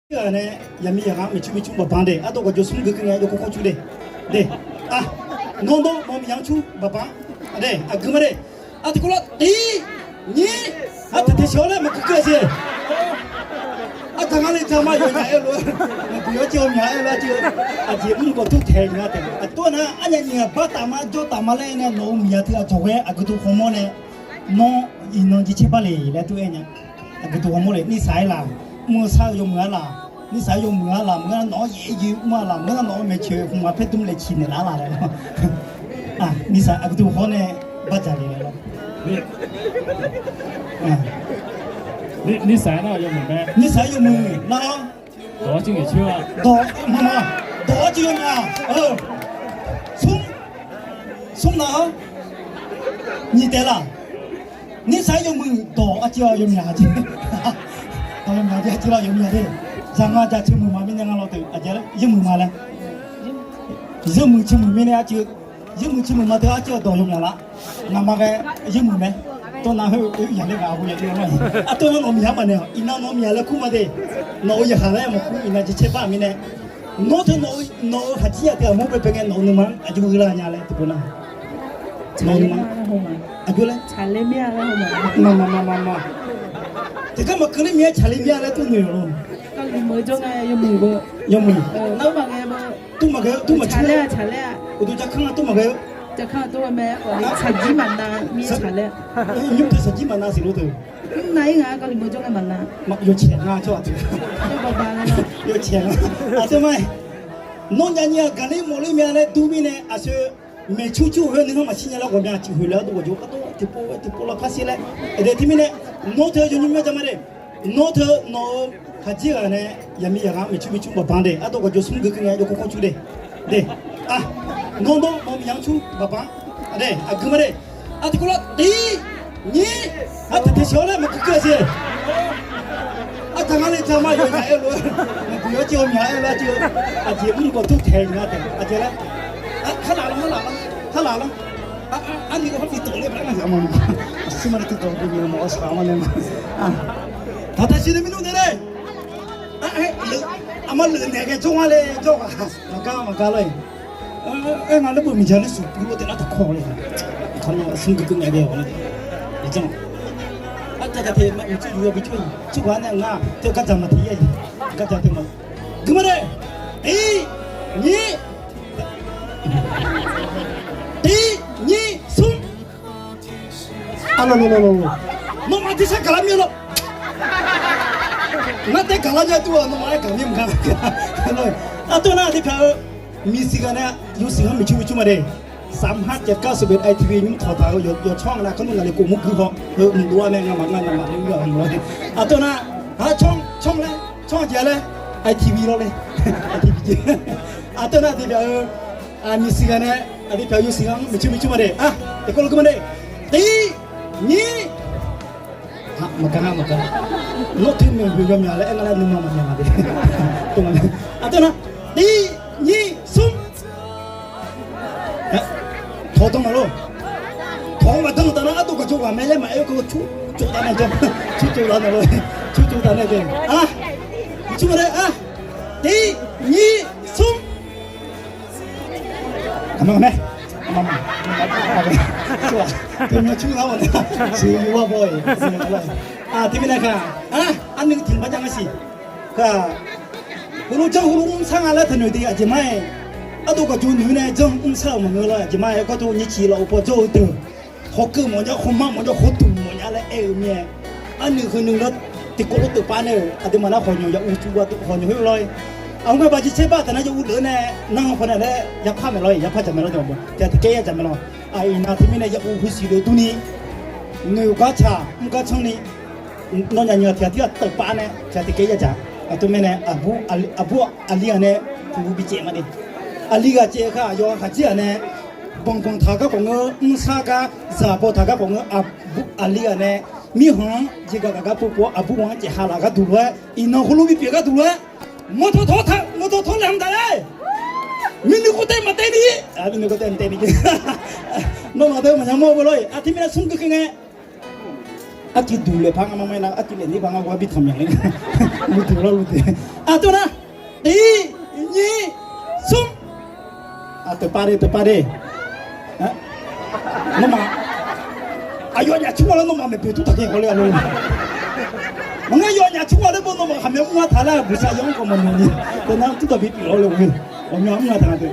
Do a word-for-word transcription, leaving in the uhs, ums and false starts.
Ghaq nae yaqmiqyaq ghaq-anr maeqcur maeqcur baqbanq de, ardov gawqjawq smr geuf keuv ngae yawkawr kawr cur de. De, a, nawr nawr nawq miqyaq-anr cur baqbanq de, aqgeu ma de. Aqtiqkawv lar tiq, nyir, aqtaq teqshawr laer maqkeuv keuv-a siq. Aqtaq ngar le jama yawnyaf aer-eu lof-aer, maqbuq yawr ceuv-eu myaq aer-eu lar ceuv-eu, aqjeq mr gawq tur taeq nga taeq. Aqtawr nar arnyaf nyiq ghaq bar taf ma jawr taf ma laer nae nawq-euq miqyaq teughaq jawq ghae aqgeu duq ghawrmawr nae, nawr iqnan jircaer bar le laer tov-aer nya. Aqgeu duq ghawrmawr le, nir saq-aer laq, mr-eu sar-eu yawmuiq-ar laq, nir saq-aer yawmuiq-ar laq, maqngeur nar nawq-anr yaef-aer yaef mr-a laq, maqngeur nar nawq-euq maeqtsoeq hmq ma paer dm laeq ciq naeqlaf-ar laq laer. Nir saq aqgeu duq hawr nae bar dzaq le laer lawr. Nir saq-aer nar yawmuiq mae. Nir saq-aer yawmuiq nar-awr, dawq-awr cuiv ngaeq coer-a. Dawq, maqmaq, dawq-awr cuiv yawmuiq-a. Smr, smr nar-awr, nyiq taef laq. Nir saq-aer yawmuiq dawq arcuiv-awr yawmuiq-a jeq. Dawq yawmuiq-a jeq arcuiv lar yawmuiq-a de. Zaqnga jaceuq muiq ma mirnae ngar lawr deuq aqjeq laer yawmuiq ma laer. Yawmuiq ceuq muiq mirnae arcuiv, yawmuiq ceuq muiq ma deuq arcuiv-awr dawq yawmuiq-a laf. Ngamaf ghae yawmuiq mae. Tawr nar heu-eu yaqlaer ghaq-a ghov ya dov-a ma. Aqtawr nar nawq miqyaq maqnaeq-awq, iqnan nawq miqyaq laer kur ma de. Nawq-euq yaqhaq laer maqkur, iqnan jircaer bar mirnae. Nawr teu nawq-euq haqjir-aq teu aqmawr baebae ngae nawq-euq nuima-anr aqjox gheula nya laer tiqpov nar, nawq-euq nuima aqjox laer, maqmaq maqmaq maqmaq, tiqgar maqkeuv ler mir-aer tsaqler mir-a laer tov noeq-awq lor. Yawmuiq, tov maqghae-eu, tov maqcur-eu, uqduq jav kanr-a tov maqghae-eu, nymr teu shaqjir maqnav siq lor deuq. Yawcaeq nga tsawrhaq teu, yawcaeq nga. Aqteu ma-aer, nawr nyavnyi-aq gaqler mawfler mya laer dur mirnae aqsoeq maeqcur cur-eu khoer nuikhanr maqshir nya laer ghawqmya ciqhuiq laer ardov gawqjawq ardov tiqpov tiqpov lar par shir laer, aqdui teumirnae, nawr teu yawnymr myanr ja ma de. Nawr teu nawq-euq haqjir ghaq nae yaqmiqyaq ghaq-anr maeqcur maeqcur baqbanq de, ardov gawqjawq smr geuf keuv ngae yawkawr kawr cur de. De, a, nawr nawr nawq miqyaq-anr cur baqbanq de, aqgeu ma de. Aqtiqkawv lar tiq, nyir, aqtaq teqshawr laer maqkeuv keuv-a siq. Aqtaq ngar le jama yawnyaf aer-eu lof-aer, maqbuq yawr ceuv-eu myaq aer-eu lar ceuv-eu, aqjeq mr gawq tur taeq nga taeq aqjeq laer. Kharlaf lar, kharlaf lar, kharlaf lar. Arni ghae harbi tawq ler ba nar ghaq ma, aqsur ma nae teu dawq gui ni mawf-awr shaq ma nae ma. Taqtaq siq nae mirnmr dae laer. Aqma leuq naeq ghae jawr nga le jawr ghaq, maqgar maqgar lor-e. Aer nga laer beu miqja ler suq puiv lor taef lar taqkawr le. Aqkar nar smr geuf keuv ngae ghae-awq nar, iqjan, arjaq jaq tae maqmq tsawrjeuq yawbi tsawrhaq tsawrhaq-anr nae ngar teu gardzaq maqteq-ir-a jeq, gardzaq teu ma. Gui ma de. Tiq, nyir, tiq, nyir, smr. Nawmaf tiq sar gaqlar mir-a lor. Ngar tae gaqlar nya dur-aq, nawmaf-aer gaq mir maqnga. Aqteu nar aqdui pyaq-eu miqsiq ghaq nae yawsiq-anr maeqcur maeqcur ma de. Safmar caevkar suqbe I T V nymr tawqtaq-eu yawtsawr nga nar kar nmr ngaq le kof mur gui haw heu mqdov-a nae ngamaf ngar ngamaf le ur-aq mq lawr. Aqteu nar, ha, tsawr laer, tsawr jeq laer, I T V lawr le. I T V jeq. Aqteu nar aqdui pyaq-eu miqsiq ghaq nae aqdui pyaq-eu yawsiq-anr maeqcur maeqcur ma de. Tiqkawv lof gui ma de. Tiq, nyir, maqgar maqgar. Nawr teu maeqboeq yawmyaq laer aer nga laer nuima maqmyaq ma de. Aqteu nar, tiq, nyir, smr. Tawq dan maqlor. Tawq-anr maqdan taf nar ardov gaqjawq ghaq mae laer maqaer-eu keuv cur tsov taf nae jawr, cur tsov taf nae lor, cur tsov taf nae jawr. Aqcur ma de. Tiq, nyir, smr. Aqma mae. Aqma mae. Teu myav cur nar-awq nae siq yawar baw-iq. Teumirnae ka, arnuiv tiq maqjav nga siq. Heulof janr heulof mr sar nga laer taqnoeq de aqjeq ma-aer. Ardov gaqjawq noeq-eu nae janr mr sar-euq maqngeur lor aqjeq ma-aer. Gharduq nyiq ciq lafov paw jawr-eu deuq, hawkeuv mawf nya, hawmar mawf nya, hawduq mawf nya laer aer-eu mir-aer, arnuiv heunuiv lar tiqkawv lof teuvpav nae-euq aqduimaf nar hawq nymq ya uv tuv ga hawq nymq khoer lor-ir. Aqgeu ngae baqjiq caer bar taq nar yawuv lef-eu nae narhaq paw nae laer yapar maeq lor-ir, yapar jaq mae lor, tiq ghaq tiqkhaer yadzaq mae lor. Aq, iqnan teumirnae ya uv huisiq lef durni, noeq gar caq mr gar canrni, nawnyaf nyiq ghaq tiq ghaq tiq ghaq teuvpav nae tiq ghaq tiqkhaer yadzaq. Aqduimaf mirnae aqbur aqli ghaq nae tiq ghaq bi caev ma de. Aqli ghaq caev-eu khaq yawqha khaqdzer ghaq nae banq banq taq garkawv ngeur, mr sar gar zaq baw taq garkawv ngeur, aqbur aqli ghaq nae mirkhanq-anr jeqgaq gaq gar pov pov-awr aqbur ghaq-anr caev ha laf gharduq lof-aer, iqnan heulof bi pyeuf gharduq lof-aer, mawtaw tawr taq mawtaw tawr laeqhmq taf laer, mirnuiv kov tae maqtaev ni, mirnuiv kov tae maqtaev ni. Nawmaf deuq maqya mawr-eu lor-ir. Aqteumirnae smr geuf keuv ngae, Arciv duq laeq par ngar mar mar nar, arciv laeq ler par ngar ghawqgar bi tanq mya le. Luvdeuq lawr luvdeuq. Aqteu nar, tiq, nyir, smr. Aqteu pav de, teu pav de. Nawmaf, aqyawfnyaf tsawrhaq laer nawmaf maeqboeq tmr taq ghae khawf le-a lo. Maqngeur yawfnyaf tsawrhaq laer bo nawmaf khaqmae mr-a taq lar, buqsaq yawr-anr khawf maqnoeq ni. Teunar tmr taq bi pyeuf-awr le-eu, ghawqmya mr-a taq-a te.